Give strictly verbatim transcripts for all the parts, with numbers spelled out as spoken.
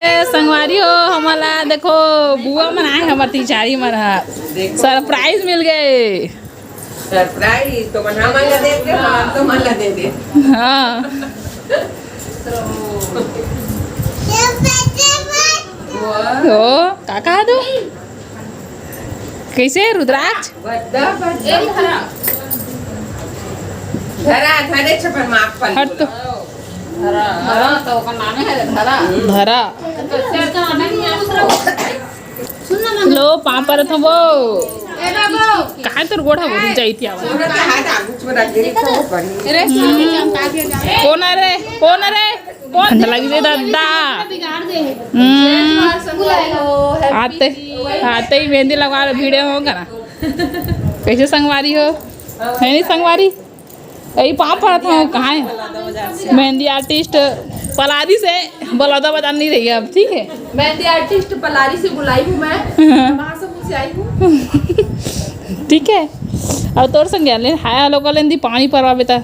ए, संगवारी हो, हमन ला देखो, बुआ मन आए, हमर तिजहारी मन ह। सरप्राइज मिल गे। सरप्राइज तो मन हमन ला दे दे, हम तो मन ला दे दे। हाँ। ओ, का कहा तू? कैसे रुद्राक्ष? बद्दा, बद्दा। धरा, धरे छपन माफ कर। हट तो। धरा, धरा, तो ओकर नामे है धरा। धरा। लो, पाँव परत हूँ वो। ए बाबू। कहाँ तोर गोड़ है वो? रुक जाई थी आवाज। छोरा के हाथ आगू छोरा के, बहुत बढ़िया। रे, कौन है रे? कौन है रे? कौन? ठंड लगी रे दादा। बिगाड़ दे। हम्म। आते, आते ही मेहंदी लगवा लो, भिड़े हो करा। कैसे संगवारी हो? है नहीं संगवारी? यही पाँव पड़त हूँ, कहाँ है? मेहंदी आर्टिस्ट पलारी से बलौदा बाजार नहीं रही अब, ठीक है? मेहंदी आर्टिस्ट पलारी से बुलाई हूँ मैं, महासमुंद से आई हूँ। ठीक है, अब तोर संग ले हाय हेलो कर लेंदी, पानी परवा बेटा।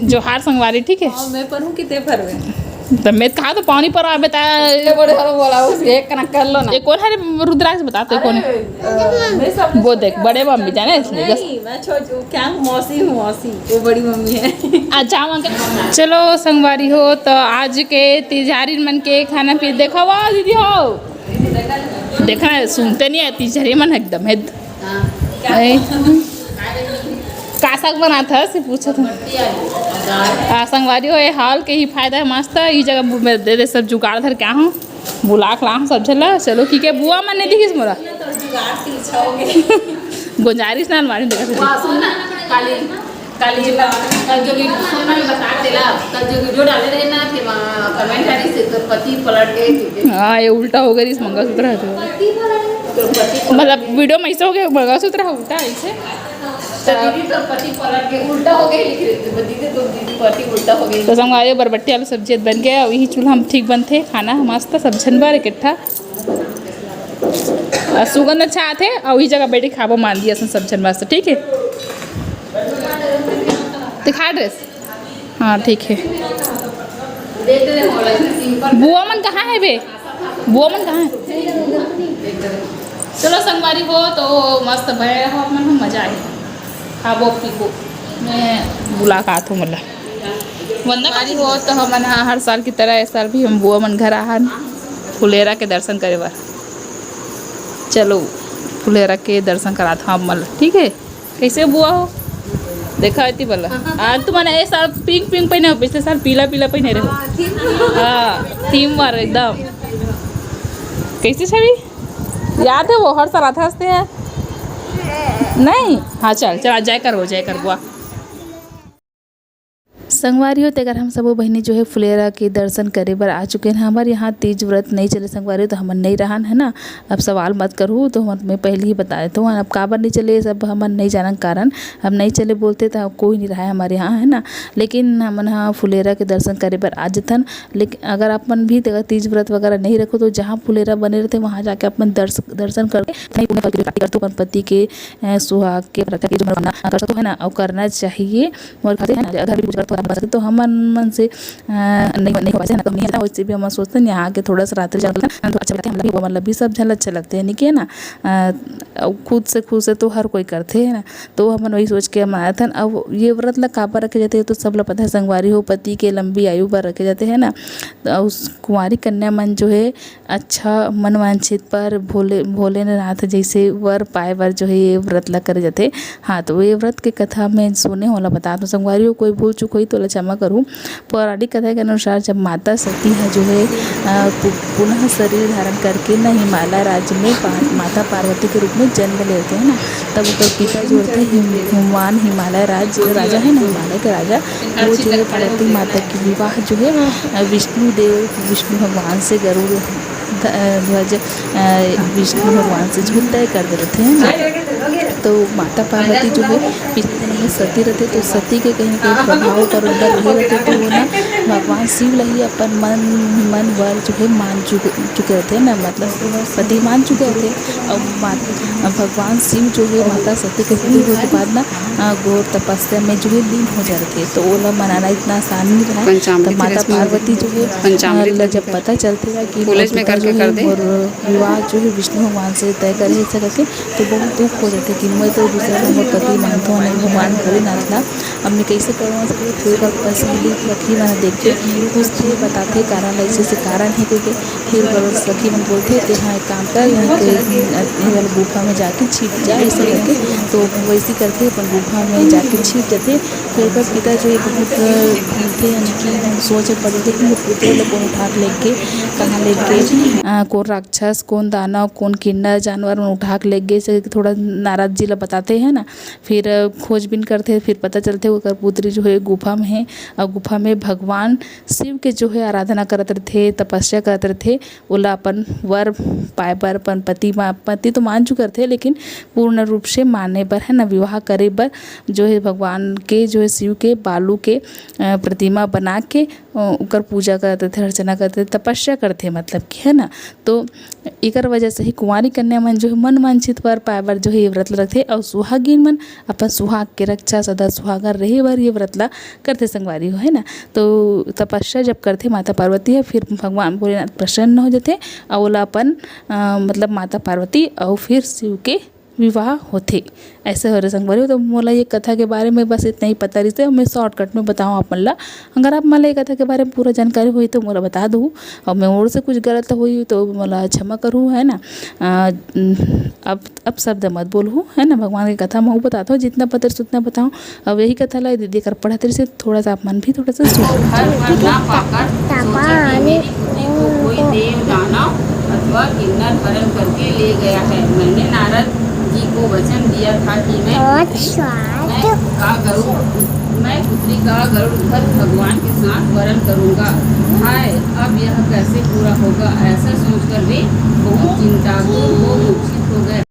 जोहार संगवारी, ठीक है? हाँ, मैं पढ़ूँ कि ते पढ़वे? तो मैं कहा तो पानी परवा बेटा। ये बड़े हरो बोला, उस एक कना कर लो ना। ये कौन है रे रुद्राक्ष, बता तो कौन है? अ, मैं सब वो देख, बड़े मम्मी जाने इसलिए बस। नहीं, मैं छोटी हूँ, क्या हूँ, मौसी हूँ, मौसी, वो बड़ी मम्मी है। अच्छा, हम अंकल, चलो संगवारी हो, तो आज के तिजहारी मन के खाना पी देखो, वाह दीदी हो, देखा है, सुनते नहीं है, तिजहारी मन एकदम है। ए, का साग बनात हस? पूछत हूँ। आ, संगवारी हो, ये हाल के ही फायदा है, मस्त। ई जगह बु-, मैं दे दे सब जुगाड़ धर के आहूँ, बुला के लाहूँ सब झन ला। चलो, की के बुआ मन नहीं दिखिस मोला। गोंजारिस ना अलमारी में देखत हूँ। वाह, सुन ना, काली, काली, कल जो वीडियो, सुन ना, मैं बता देला, कल जो वीडियो डाले रहे ना, कि वहाँ कमेंट आ रही से, तो पति पलट गए, ठीक है? हाँ, ये उल्टा हो गया, इस मंगलसूत्र है तो। तो पति पलट मतलब, गए। वीडियो में ऐसे हो गया, मंगलसूत्र है उल्टा ऐसे। तो दीदी तो पति पलट के उल्टा हो गए, लिख रहे थे। दीदी तो, दीदी पति उल्टा हो गई। तो संगवारी, बरबट्टी आलू सब्जी बन गया। अब यही चूल्हा में ठीक बनथे खाना, मस्त सब झन बर इकट्ठा। और सुगंध अच्छा आथे, और वही जगह बैठ के खाबो मान दिया सब झन मस्त, ठीक है? दिखा ड्रेस। हाँ, ठीक है। बुआ मन कहाँ है बे? बुआ मन कहाँ है? चलो संगवारी हो, तो मस्त भय रहो अपन, हम मजा आए, खाबो पीबो। मैं बुला का आथो मोला। वंदना संगवारी हो, तो हमन ह हर साल की तरह इस साल भी हम बुआ मन घर आहन फुलेरा के दर्शन करे बर। चलो, फुलेरा के दर्शन करात हूँ आप मन ल, ठीक है? कैसे बुआ हो? देखा होती बोला। आज तुमने ये साल पिंक पिंक पहने हो, पिछले साल पीला पीला पहने रहे। हाँ, थीम। हाँ, थीम वाला एकदम। कैसे छवि? याद है वो हर साल आते हंसते हैं। नहीं? हाँ, चल, चल, आज जय कर, वो जय कर बुआ। संगवारी हो, तेकर हम सबो बहिनी जो है फुलेरा के दर्शन करे बर आ चुके हैं। हमर यहाँ तीज व्रत नहीं चले संगवारी हो, तो हमन नहीं रहन, है ना। अब सवाल मत करू, तो हमन मैं पहले ही बता देता हूँ। अब काबर नहीं चले, सब हमन नहीं जानन कारण। अब नहीं चले बोलते तो कोई नहीं रहा है हमारे यहाँ, है ना। लेकिन हमन ह फुलेरा के दर्शन करे बर आ जथन। लेकिन अगर आप मन भी तेकर तीज व्रत वगैरह नहीं रखो, तो जहाँ फुलेरा बने रहते, वहाँ जाके अपन दर्श-, दर्शन करके नहीं पुण्य फल की प्राप्ति करते हो, अपन पति के, अ, सुहाग के रक्षा की जो मनोकामना कर सकते हो, है ना, और करना चाहिए। मोर खातिर, है ना, अगर भी पूजा करत हो, आप बता सकते, तो हमन मन से, अ, नहीं, नहीं हो पाए, है ना, तो नहीं आता, वैसे भी हम सोचते हैं, यहाँ आके थोड़ा सा रात्रि जागरण करते हैं, तो अच्छा लगता है, मतलब, वो मतलब भी सब झन अच्छा लगते हैं, नहीं कि, है ना, अ, अब खुद से खुश है तो हर कोई करते है ना, तो हमन वही सोच के हम आए थे। अब ये व्रत ला काबर रखे जाते हैं, तो सब ला पता है संगवारी हो, पति के लंबी आयु बर रखे जाते हैं ना, तो उस कुंवारी कन्या मन जो है, अच्छा मनवांछित पर भोले, भोलेनाथ जैसे वर पाए बर जो है ये व्रत ला करे जाथे। हाँ, तो ये व्रत के कथा में सुने होला बता दो संगवारी हो, कोई भूल चूक होई तो ला क्षमा करू। पौराणिक कथा के अनुसार जब माता सती ह जो है, अ, पु-, पुनः शरीर धारण करके न हिमालय राज्य में पा-, माता पार्वती के रूप में जन्म लेते हैं ना, तब ओकर पिता जो होते हैं हिम-, हिमवान हिमालय राज, राजा है ना, हिमालय के राजा, वो जो है पार्वती माता की विवाह जो है, अ, विष्णु देव, विष्णु भगवान से गरुड़ ध-, अ, ध्वज, अ, विष्णु भगवान से जो तय कर देते हैं ना। तो माता पार्वती जो है पिछले में सती रहते, तो सती के कहीं ना कहीं प्रभाव ओकर ऊपर रहे रहते, तो वो ना भगवान शिव ला ही अपन मन, मन वर जो है मान चुके, चुके रहते हैं ना, मतलब पति मान चुके रहते। और मात-, भगवान शिव जो है माता सती के सती होए के बाद ना, अ, घोर तपस्या में जो है लीन हो जा रहे थे, तो ओला मनाना इतना आसान नहीं रहा। पंचामृत तब माता रस में पार्वती जो है, पंचामृत अ, ला जब पता चलते रहा कि फूलज में मोर करके जो है कर दे। मोर विवाह जो है विष्णु भगवान से तय करे ऐसा करके, तो बहुत दुख हो जाते कि मैं तो दूसरा को मोर पति मानता हूँ, नहीं भगवान भोलेनाथ ला, अब मैं कैसे करूँ ऐसा करके। फिर ओकर पसंदी सखी मन देख के पूछते, बताते कारण, ऐसे ऐसे कारण है करके। फिर ओकर सखी मन बोलते कि हाँ, एक काम कर, यहाँ के, यहाँ वाला गुफा में जाके छिप जा, ऐसे करके। तो वैसे करके अपन गुफा में जाके छिप जाते। फिर ओकर पिता जो है बहुत, अ, थे, यानी कि सोच में पड़ जाते कि मोर पुत्र ला कौन उठा के लेके, कहाँ लेके, अ, कौन राक्षस, कौन दानव, कौन किन्नर जानवर मन उठा के लेके, ऐसे करके थोड़ा नारद जी ला बताते हैं ना। फिर, अ, खोजबीन करथे, फिर पता चलथे ओकर पुत्री जो है गुफा में है, और गुफा में भगवान शिव के जो है आराधना करत रथे, तपस्या करत रथे, ओला अपन वर पाए बर, अपन पति मा-, पति तो मान चुके रथे, लेकिन पूर्ण रूप से माने बर, है ना, विवाह करे बर जो है भगवान के, जो है शिव के बालू के, अ, प्रतिमा बना के, अ, ओकर पूजा करत रथे, अर्चना करत रथे, तपस्या करथे, मतलब कि, है ना। तो एकर वजह से ही कुंवारी कन्या मन जो है मन वांछित वर पाए बर जो है ये व्रत रखथे, और सुहागिन मन अपन सुहाग के रक्षा, सदा सुहागन रहे बर ये व्रत ला करथे संगवारी हो, है ना। तो तपस्या जब करथे माता पार्वती ह, फिर भगवान भोलेनाथ प्रसन्न हो जाथे, और ओला अपन, अ, मतलब माता पार्वती और फिर शिव के विवाह होथे। ऐसे हो रहे संगवारी हो। तो मोला ये कथा के बारे में बस इतना ही पता रहिस हे, मैं शॉर्टकट में बताऊँ आप मन ला। अगर आप मन ला ये कथा के बारे में पूरा जानकारी होही तो मोला बता दहू, और मैं ओर से कुछ गलत होही तो मोला क्षमा करहू, है ना। अ, अब, अब शब्द मत बोलहू, है ना। भगवान के कथा मैं बताता हूँ, जितना पता रहिस उतना बताऊँ। अब यही कथा ला दीदी कर पढ़त रहिस हे, थोड़ा सा आप मन भी थोड़ा सा सुनो। घर पर ना पाकर सोचा कि मेरी पुत्री को कोई देव दानव अथवा किन्नर हरण करके ले गया है। मैंने नारद जी को वचन दिया था कि मैं पुत्री, मैं का गरुड़, मैं पुत्री का गरुड़ ध्वज भगवान के साथ वरण करूंगा। हाय, अब यह कैसे पूरा होगा? ऐसा सोचकर वे बहुत चिंतातुर हो मूर्छित हो गए।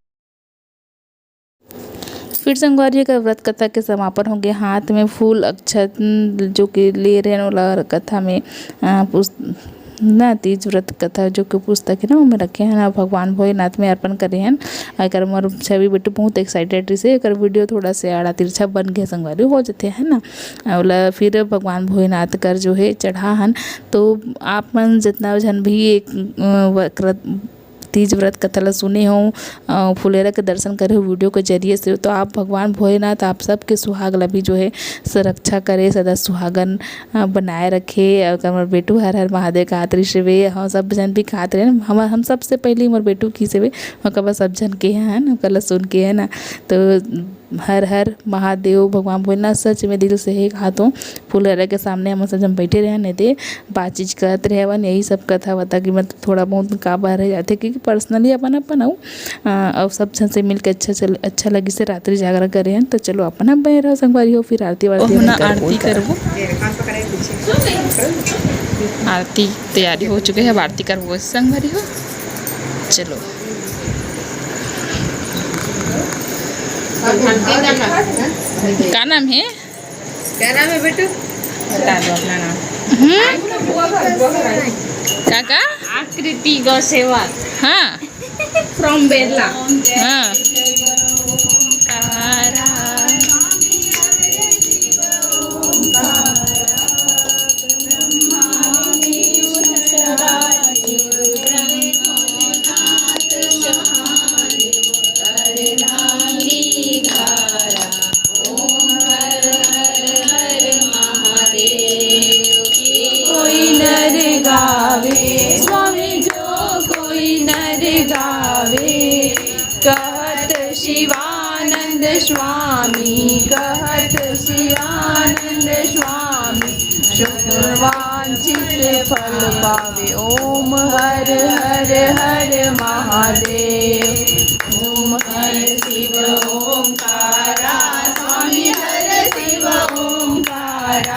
फिर संगवारी का व्रत कथा के समापन हो गए। हाथ में फूल अक्षत जो कि ले रहे हैं, ओला कथा में, अ, पुस-, ना, तीज व्रत कथा जो कि पुस्तक है ना, ओमे रखे हैं ना, भगवान भोलेनाथ में अर्पण करे हैं। एकर मोर छवि बेटू बहुत एक्साइटेड रहिस हे, एकर वीडियो थोड़ा से आड़ा तिरछा बन गया संगवारी, हो जाते हैं ना। ओला फिर भगवान भोलेनाथ कर जो है चढ़ा हन। तो आप मन जितना झन भी एक, अ, व्रत, तीज व्रत कथा ला सुने हो, अ, फुलेरा के दर्शन करे हो वीडियो के जरिए से, तो आप भगवान भोलेनाथ आप सबके सुहाग ला भी जो है सुरक्षा करे, सदा सुहागन, अ, बनाए रखे। अउ हमर बेटू हर हर महादेव कहत रहिस हे, हम सब झन भी कहत रहे, हम, हम सबसे पहले मोर बेटू किहिस हे, ओकर बाद सब झन के है ना, ओकर ला सुन के है ना। तो हर हर महादेव, भगवान भोलेनाथ, सच में दिल से हे कहात हों। फुलहरा के सामने हमन सब झन बैठे रहे हन, एदे बातचीत करत रहे हवन, यही सब कथा वथा कि मतलब थोड़ा बहुत का बात रह जाथे, क्योंकि personally अपन अपन अउ, अ, अउ सब झन से मिलके अच्छा चल, अच्छा लगिस हे, रात्रि जागरण करे हन। तो चलो अपन अब बने रहो संगवारी हो, फिर आरती वारती ओहना अपन करबो आरती ही करबो। करबो। आरती तैयारी हो चुके हे, अब आरती करबो संगवारी हो। चलो। का नाम हे? क्या नाम है बेटू? बता दो अपना नाम। हम्म? का, का? आकृति गौसेवक। हाँ। From बेरला। हाँ। कोई नर गावे स्वामी जो कोई नर गावे, कहत शिवानंद स्वामी, कहत शिवानंद स्वामी, शुभ वांछित फल पावे। ओम हर हर हर महादेव, ओम हर शिव ओंकारा, स्वामी हर शिव ओंकारा,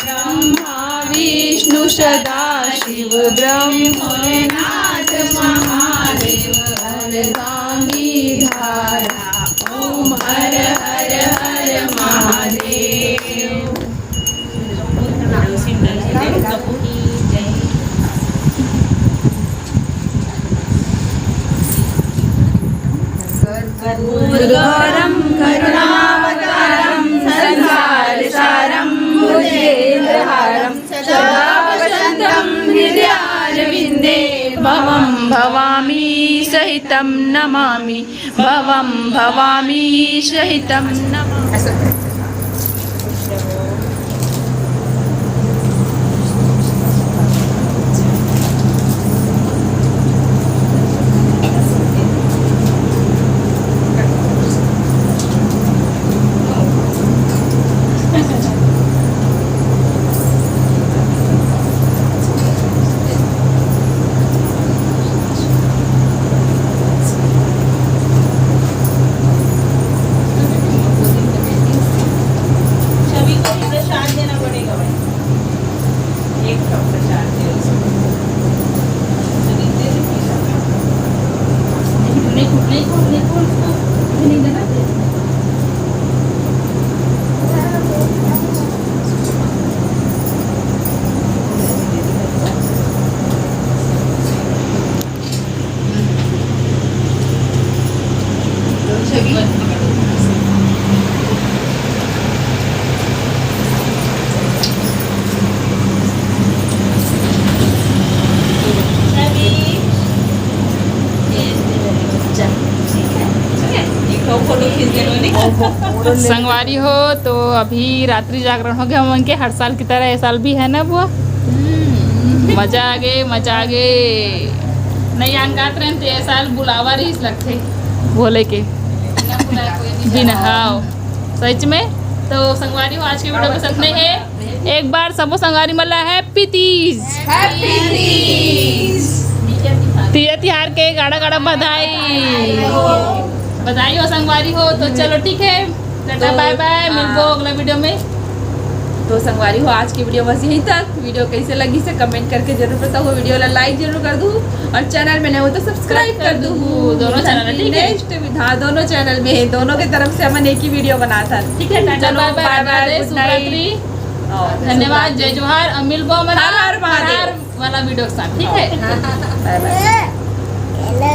ब्रह्मा विष्णु सदा शिव, ब्रह्म भोलेनाथ महादेव। अर्धांगी धारा। ओम हर हर हर महादेव। कर्पूरगौरं करुणावतारं संसारसारं भुजगेन्द्रहारं सदा वसन्तं हृदयारविन्दे भवं भवामी सहितं नमामि। भवं भवामी सहितं नमामि। सभी को प्रसाद देना पड़ेगा भाई। एक कप प्रसाद दे उसको। नहीं, नहीं, नहीं, नहीं, नहीं, नहीं, नहीं, नहीं, नहीं, नहीं, नहीं, नहीं, नहीं, संगवारी हो, तो अभी रात्रि जागरण हो गया हमन के, हर साल की तरह ये साल भी है ना बुआ? मजा आ गे, मजा आ गे। नहीं आन गात रहन ते ये साल बुलावा रहिस लगथे भोले के। बिना, हाँ, सच में। तो संगवारी हो, आज के वीडियो पसंद नहीं है, एक बार सबो संगवारी मन ला हैप्पी तीज। तीज तिहार के गाड़ा गाड़ा बधाई। बधाई हो संगवारी हो। तो चलो ठीक है, टाटा बाय बाय, मिलबो अगला वीडियो में। तो संगवारी हो, आज की वीडियो बस यहीं तक। वीडियो कैसे लगी से कमेंट करके जरूर बताओ, वीडियो ला लाइक जरूर कर दू और चैनल में नए हो तो सब्सक्राइब कर दू। दोनों चैनल, ठीक है? नेक्स्ट, हाँ, दोनों चैनल में है, दोनों के तरफ से हमन एक ही वीडियो बनाथन। ठीक है, टाटा चलो, बाय बाय, बाय बाय, राधे, गुड नाइट। शुभरात्रि। और धन्यवाद, जय जोहार, और मिलबो हमन हर हर महादेव। हर वाला वीडियो के साथ, ठीक है? बाय बाय।